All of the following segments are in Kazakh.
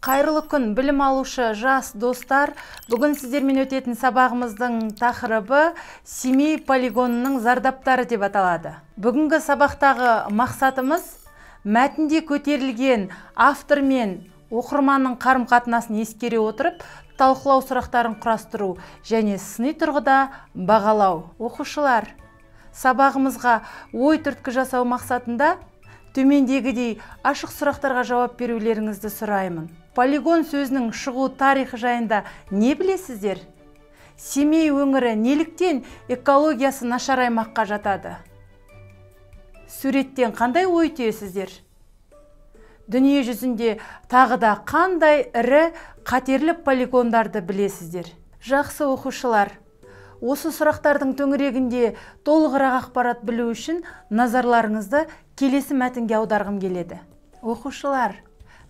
Қайырлы күн, білім алушы жас достар. Бүгін сіздермен өтетін сабағымыздың тақырыбы Семей полигонының зардаптары деп аталады. Бүгінгі сабақтағы мақсатымыз мәтінде көтерілген автор мен оқырманның қарым-қатынасын ескере отырып, талқылау сұрақтарын құрастыру және сыни тұрғыда бағалау. Оқушылар, сабағымызға ой түрткі жасау мақсатында төмендегідей ашық сұрақтарға жауап берулеріңізді сұраймын. Полигон сөзінің шығу тарихы жайында не білесіздер? Семей өңірі неліктен экологиясы нашар аймаққа жатады? Суреттен қандай ой түйесіздер? Дүние жүзінде тағы да қандай ірі қатерлі полигондарды білесіздер? Жақсы, оқушылар, осы сұрақтардың төңірегінде толығырақ ақпарат білу үшін назарларыңызды келесі мәтінге аударғым келеді. Оқушылар,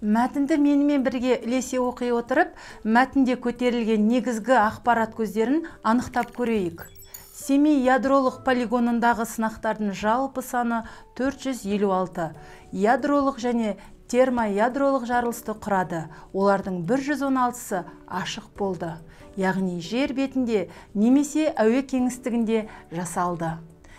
мәтінді менімен бірге ілесе оқи отырып, мәтінде көтерілген негізгі ақпарат көздерін анықтап көрейік. Семей ядролық полигонындағы сынақтардың жалпы саны 456. Ядролық және термоядролық жарылысты құрады. Олардың 116-сы ашық болды, яғни жер бетінде немесе әуе кеңістігінде жасалды.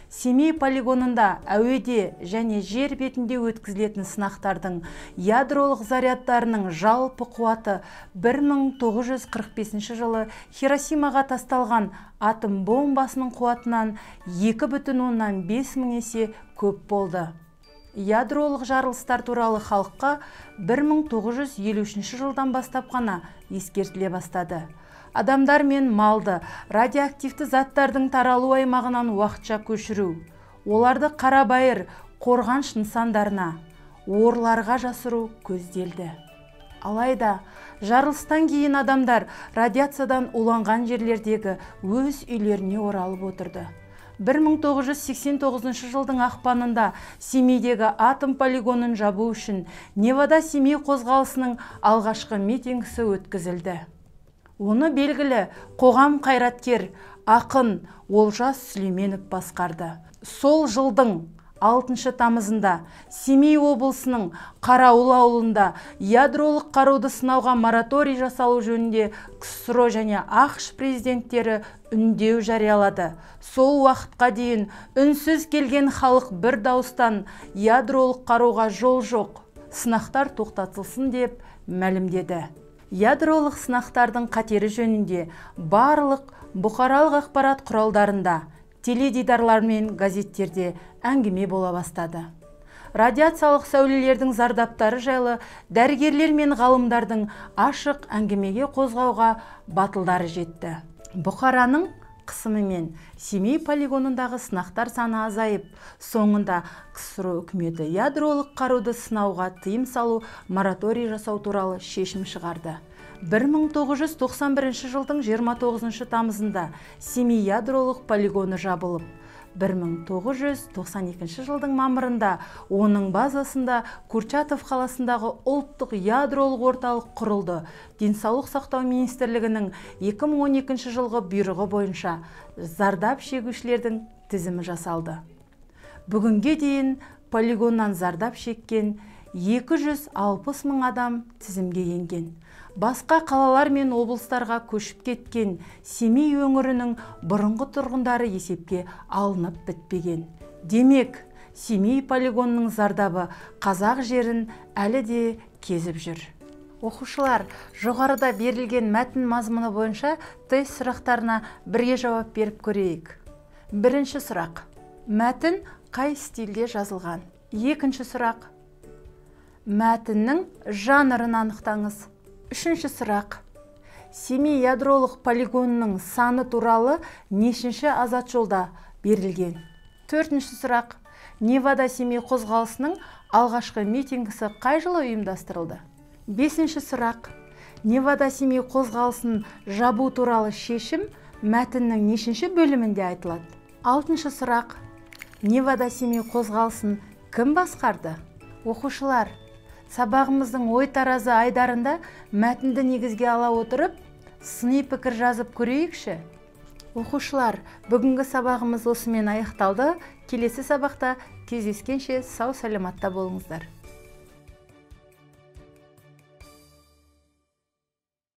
Семей полигонында әуеде және жер бетінде өткізілетін сынақтардың ядролық зарядтарының жалпы қуаты 1945 жылы Хиросимаға тасталған атом бомбасының қуатынан 2,5 мың есе көп болды. Ядролық жарылыстар туралы халыққа 1953 жылдан бастап қана ескертіле бастады. Адамдар мен малды радиоактивті заттардың таралу аймағынан уақытша көшіру, оларды қарабайыр қорғаныш нысандарына, орларға жасыру көзделді. Алайда жарылыстан кейін адамдар радиациядан уланған жерлердегі өз үйлеріне оралып отырды. 1989 жылдың ақпанында Семейдегі атом полигонын жабу үшін Невада Семей қозғалысының алғашқы митингісі өткізілді. Оны белгілі қоғам қайраткер, ақын Олжас Сүлейменов басқарды. Сол жылдың 6 тамызында Семей облысының Қарауыл ауылында ядролық қаруды сынауға мораторий жасалу жөнінде КСРО және АҚШ президенттері үндеу жариялады. Сол уақытқа дейін үнсіз келген халық бір дауыстан ядролық қаруға жол жоқ, сынақтар тоқтатылсын деп мәлімдеді. Ядролық сынақтардың қатері жөнінде барлық бұқаралық ақпарат құралдарында, теледидарлар мен газеттерде әңгіме бола бастады. Радиациялық сәулелердің зардаптары жайлы дәрігерлер мен ғалымдардың ашық әңгімеге қозғауға батылдары жетті. Бұқараның қысымымен Семей полигонындағы сынақтар саны азайып, соңында КСРО үкіметі ядролық қаруды сынауға тыйым салу мораторий жасау туралы шешім шығарды. 1991 жылдың 29 тамызында Семей ядролық полигоны жабылып, 1992 жылдың мамырында оның базасында Курчатов қаласындағы ұлттық ядролық орталық құрылды. Денсаулық сақтау министрлігінің 2012 жылғы бұйрығы бойынша зардап шегушілердің тізімі жасалды. Бүгінге дейін полигоннан зардап шеккен 260 мың адам тізімге енген. Басқа қалалар мен облыстарға көшіп кеткен Семей өңірінің бұрынғы тұрғындары есепке алынып бітпеген. Демек, Семей полигонының зардабы қазақ жерін әлі де кезіп жүр. Оқушылар, жоғарыда берілген мәтін мазмұны бойынша тест сұрақтарына бірге жауап беріп көрейік. Бірінші сұрақ. Мәтін қай стильде жазылған? Екінші сұрақ. Мәтіннің жанрын анықтаңыз. Үшінші сұрақ. Семей ядролық полигонының саны туралы нешінші азат жолда берілген? Төртінші сұрақ. Невада Семей қозғалысының алғашқы митингісі қай жылы ұйымдастырылды? Бесінші сұрақ. Невада Семей қозғалысын жабу туралы шешім мәтіннің нешінші бөлімінде айтылады? Алтыншы сұрақ. Невада Семей қозғалысын кім басқарды? Оқушылар, сабағымыздың ой таразы айдарында мәтінді негізге ала отырып, сыни пікір жазып көрейікші. Оқушылар, бүгінгі сабағымыз осымен аяқталды. Келесі сабақта кездескенше сау саламатта болыңыздар.